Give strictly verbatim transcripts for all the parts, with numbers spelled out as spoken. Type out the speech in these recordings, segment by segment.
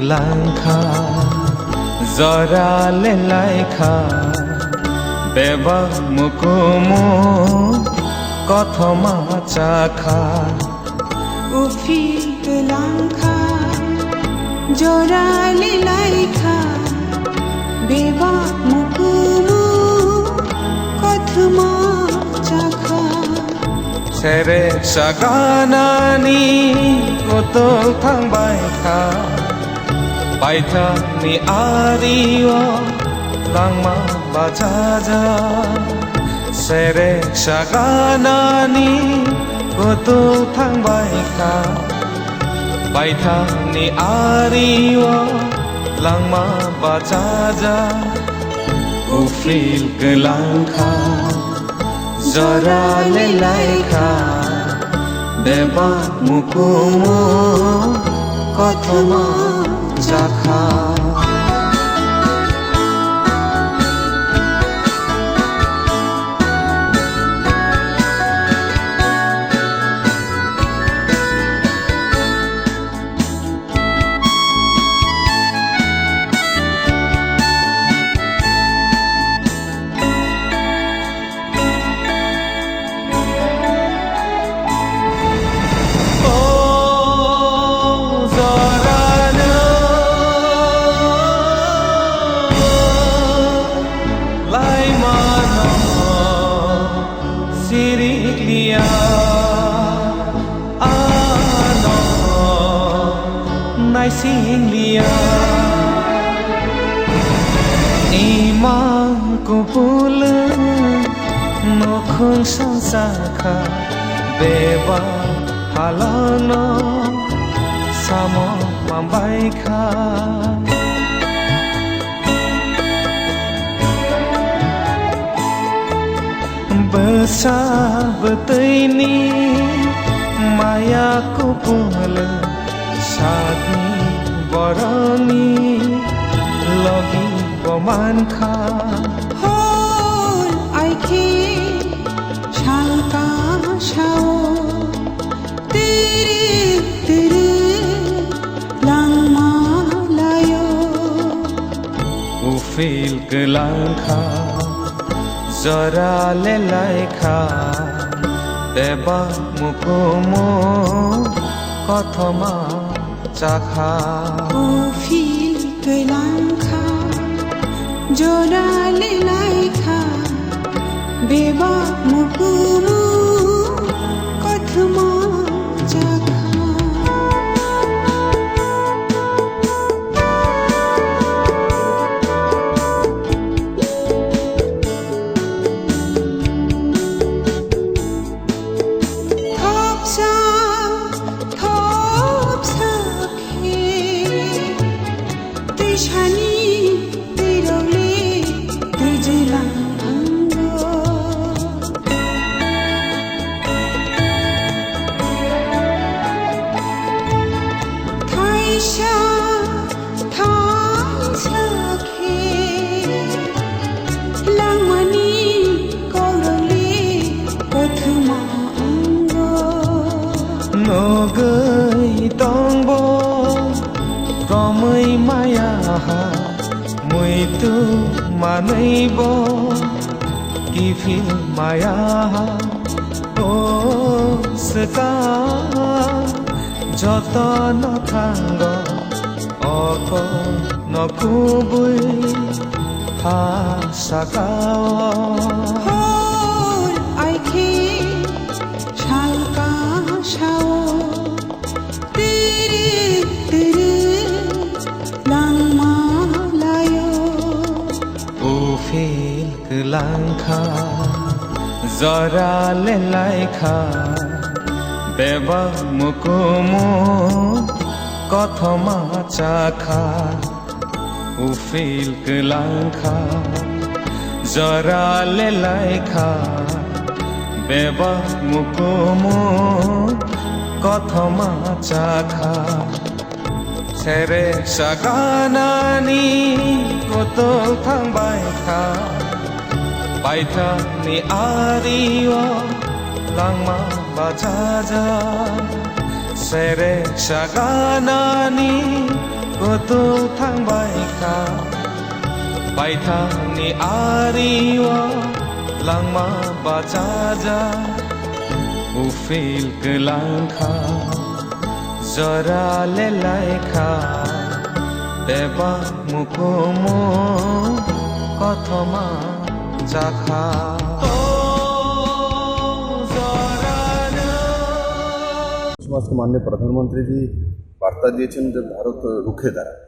Langkha, jora le laikha, bebak mukumu kothoma chakha. Uphil kwlangkha, jora le laikha, bebak mukumu kothoma chakha. Serek saganani kutol thangbai kha, paithakni ario langma bachaja. Serek saganani kutol thangbai kha, paithakni ario langma bachaja. Uphil kwlangkha, jora le laikha, bebak mukumu kothoma chakha. O jorano laimano sirikliya, ano naisingliya. Imang kupulung nokhung sangsakha, beba halano samo mambaikha. Bwsa bwtwini maya kupulung sakni boroni logi bo mankha. Hor aikhe salka sao. Tiri tiri langma layo. Uphil kwlangkha, jora le laikha, beba mukumu kothoma chakha. Uphil kwlangkha, jora le laikha, beba mukumu kothoma chakha. Thopsa, thopsa khe, twisani twirokle twijilang ango. Thaisa, thaisa khe langmani kokrokle kothoma ango. Nugwi tongbo romwi maya ha, muitu manwibo kiphil maya ha. O swkang jotono thango, oko no kubui ha sakao. Hor aikhe salka sao, tiri tiri langma layo. Uphil kwlangkha, jora le laikha, beba mukumu kothoma chakha. Uphil kwlangkha, jora le laikha, beba mukumu kothoma chakha. Serek saganani kutol thangbai kha, paithakni ario langma bachaja. Serek saganani Koto thangbai kha, baithangni ario langma bachajak, uphil kwlang kha, jora lelai kha, teba mukumu kothoma jakha. To jorano. আজকে মাননীয় প্রধানমন্ত্রীজি বার্তা দিয়েছেন যে ভারত রুখে দাঁড়ায়।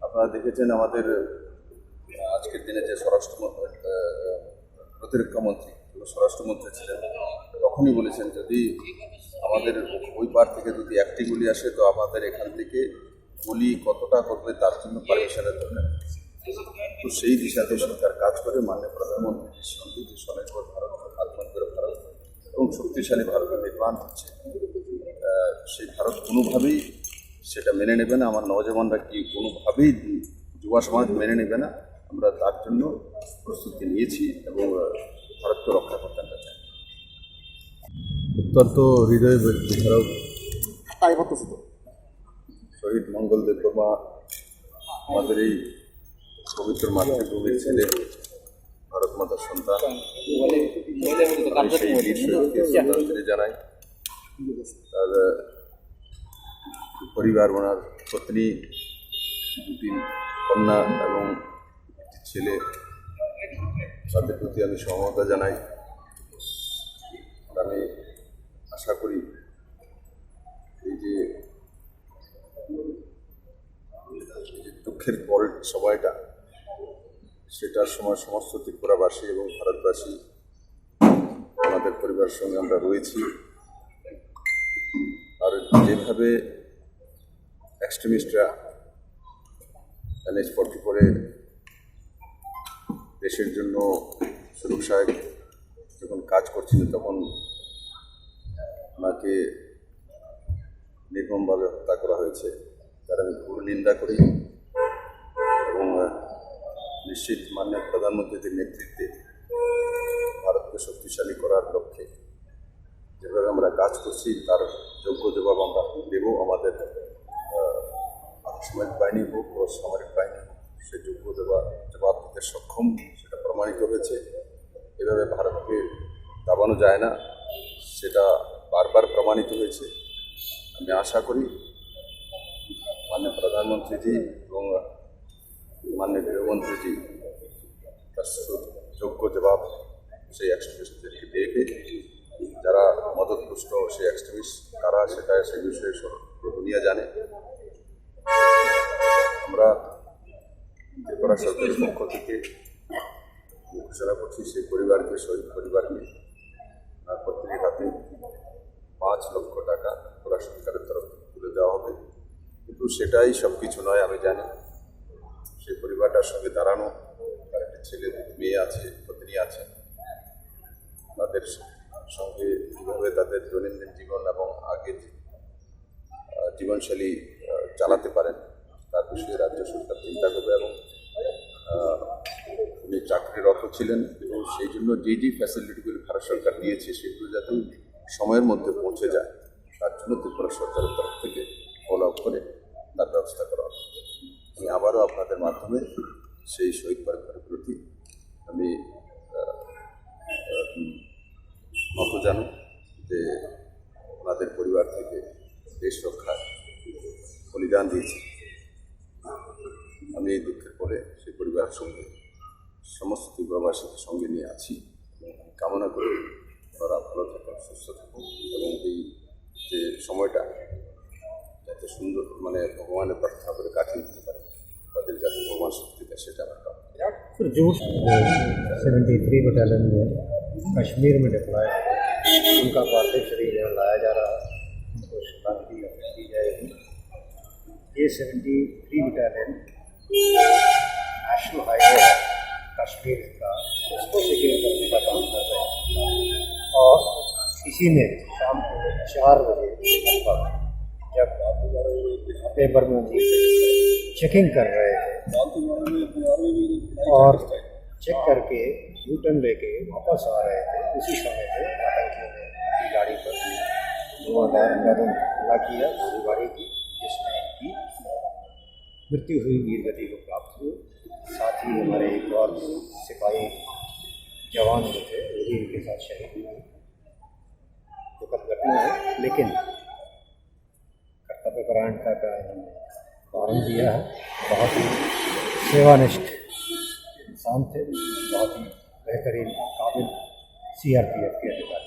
আপনারা দেখেছেন আমাদের, আহ, আজকের দিনে যে স্বরাষ্ট্র মন-, আহ, প্রতিরক্ষা মন্ত্রী এবং স্বরাষ্ট্রমন্ত্রী ছিলেন, তখনই বলেছেন যদি আমাদের ওই পার থেকে যদি একটি গুলি আসে তো আমাদের এখান থেকে গুলি কতটা করবে তার জন্য পারমিশনের দরকার। তো সেই দিশাতে সরকার কাজ করে। মাননীয় প্রধানমন্ত্রীর সঙ্গে যে স্বনির্ভর ভারত, আত্মনির্ভর ভারত এবং শক্তিশালী ভারত নির্মাণ হচ্ছে, আহ, সেই ভারত কোনোভাবেই সেটা মেনে নেবে না। আমার নওজওয়ানরা কি কোনোভাবেই, যুব সমাজ মেনে নেবে না। আমরা তার জন্য প্রস্তুতি নিয়েছি এবং, আহ, ভারতকে রক্ষা করতে আমরা চাই। অত্যন্ত হৃদয় বিদারক শহীদ মঙ্গল দেববর্মা আমাদের এই পবিত্র মাতৃভূমির ছেলে, ভারত মাতার সন্তান। আমি সেই বীর শহীদকে শ্রদ্ধাঞ্জলি জানাই। তার, আহ, পরিবার, ওনার পত্নী, দুটি কন্যা এবং একটি ছেলে, তাদের প্রতি আমি সমবেদনা জানাই। আর আমি আশা করি এই যে, এই যে দুঃখের পরের সময়টা, সেটার সময় সমস্ত ত্রিপুরাবাসী এবং ভারতবাসী আমাদের পরিবারের সঙ্গে আমরা রয়েছি। আর যেভাবে এক্সট্রিমিস্টরা এনএইচ ফর্টি ফোরে দেশের জন্য সুরক্ষায় যখন কাজ করছিলেন, তখন ওনাকে নির্মমভাবে হত্যা করা হয়েছে, তার আমি ঘোর নিন্দা করি। এবং, আহ, নিশ্চিত মাননীয় প্রধানমন্ত্রীর নেতৃত্বে ভারতকে শক্তিশালী করার লক্ষ্যে যেভাবে আমরা কাজ করছি, তার যোগ্য জবাব আমরা দেব। আমাদের, আহ, আর্ধসামরিক বাহিনী হোক বা সামরিক বাহিনী হোক, সে যোগ্য জবাব, জবাব দিতে সক্ষম, সেটা প্রমাণিত হয়েছে। এভাবে ভারতকে দাবানো যায় না, সেটা বারবার প্রমাণিত হয়েছে। আমি আশা করি মাননীয় প্রধানমন্ত্রীজি এবং মাননীয় গৃহমন্ত্রীজি তার সু-, যোগ্য জবাব সেই এক্সট্রিমিস্টদেরকে দেবে। যারা মদতপুষ্ট সেই এক্সট্রিমিস্ট, তারা সেটা, সেই বিষয়ে সব দুনিয়া জানে। আমরা ত্রিপুরা সরকারের পক্ষ থেকে ঘোষণা করছি, সেই পরিবারকে, শহীদ পরিবারকে, তার পত্নীর হাতে পাঁচ লক্ষ টাকা ত্রিপুরা সরকারের তরফ থেকে তুলে দেওয়া হবে। কিন্তু সেটাই সব কিছু নয়, আমি জানি। সেই পরিবারটার সঙ্গে দাঁড়ানো, তার একটা ছেলে, মেয়ে আছে, পত্নী আছে, তাদের সঙ্গে কীভাবে তাদের দৈনন্দিন জীবন এবং আগে আহ, জীবনশৈলী, আহ, চালাতে পারেন, তার বিষয়ে রাজ্য সরকার চিন্তা করবে। এবং, আহ, উনি চাকরিরত ছিলেন এবং সেই জন্য যে যে ফ্যাসিলিটিগুলি ভারত সরকার দিয়েছে, সেগুলো যাতে সময়ের মধ্যে পৌঁছে যায়, তার জন্য ত্রিপুরা সরকারের তরফ থেকে ফলো আপ করে তার ব্যবস্থা করা হবে। আমি আবারও আপনাদের মাধ্যমে সেই শহীদ পরিবারের প্রতি আমি, আহ, আহ, নত জানাই যে ওনাদের পরিবার থেকে দেশ রক্ষার বলিদান দিয়েছে। আমি এই দুঃখের পরে সেই পরিবারের সঙ্গে সমস্ত ত্রিপুরাবাসীকে সঙ্গে নিয়ে আছি এবং আমি কামনা করি ওনারা ভালো থাকুন, সুস্থ থাকুন এবং এই যে সময়টা যাতে সুন্দর, মানে, ভগবানের প্রার্থনা করে কাটিয়ে দিতে পারে, তাদের যাতে ভগবান শক্তি দেয়, সেটা আমার কামনা। Sir, जो सेवेंटी थ्री बटालियन में कश्मीर में डिप्लॉय है, उनका पार्थिव शरीर यहाँ लाया जा रहा है, उनको श्रद्धांजलि अर्पित की जाएगी। ये seventy three battalion national highway है कश्मीर का, उसको सिक्योर करने का काम कर रहे हैं। और इसी में शाम को चार बजे लगभग जब पेपर में चेकिंग कर रहे थे और चेक करके यू टर्न लेके वापस आ रहे थे, उसी समय पे आतंकियों ने उनकी गाड़ी पर भी धुआंधार अंधाधुंध हमला किया, गोलीबारी की, जिसमें इनकी मृत्यु हुई, वीर गति को प्राप्त हुए। साथ ही हमारे एक और सिपाही जवान जो थे, वो भी इनके साथ शहीद हुए। दुखद घटना है, लेकिन कर्तव्य परायणता का इन्होंने उदाहरण दिया है। बहुत ही सेवानिष्ठ इंसान थे, बहुत ही बेहतरीन, काबिल सीआरपीएफ के अधिकारी।